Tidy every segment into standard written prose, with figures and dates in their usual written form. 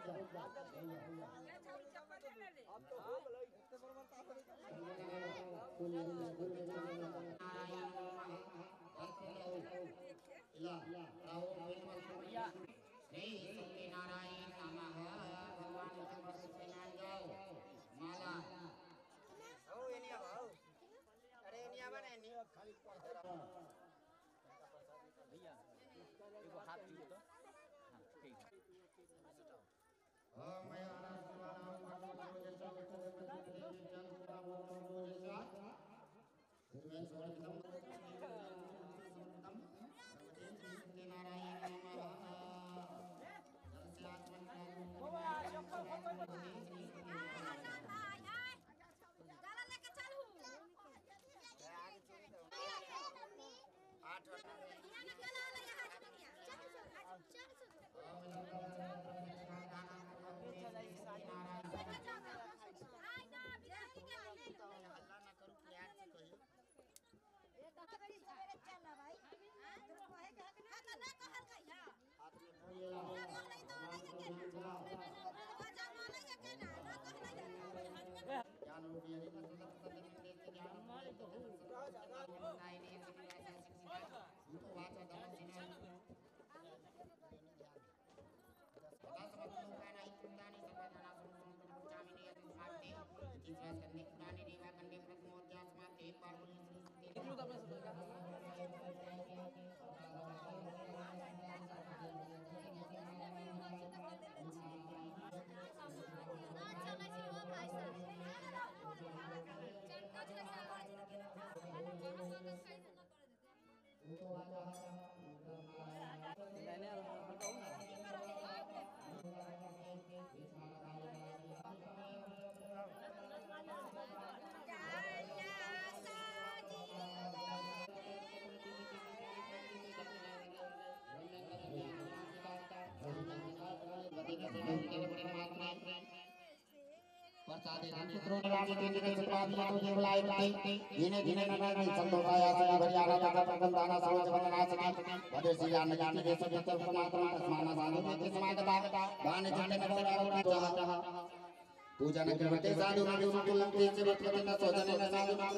श्री सत्यनारायण नमः। भगवान सत्यनारायण जाओ माला ओ एनिया भाऊ अरे एनिया बने एनी भैया देखो हाथ जोड़ तो हां ठीक है। हां मैं पूजा न करते साधु नाम तुलम ते से बचपन न सोचने न साधु नाम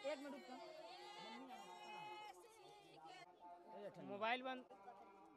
एक मिनट रुकता, मोबाइल बंद।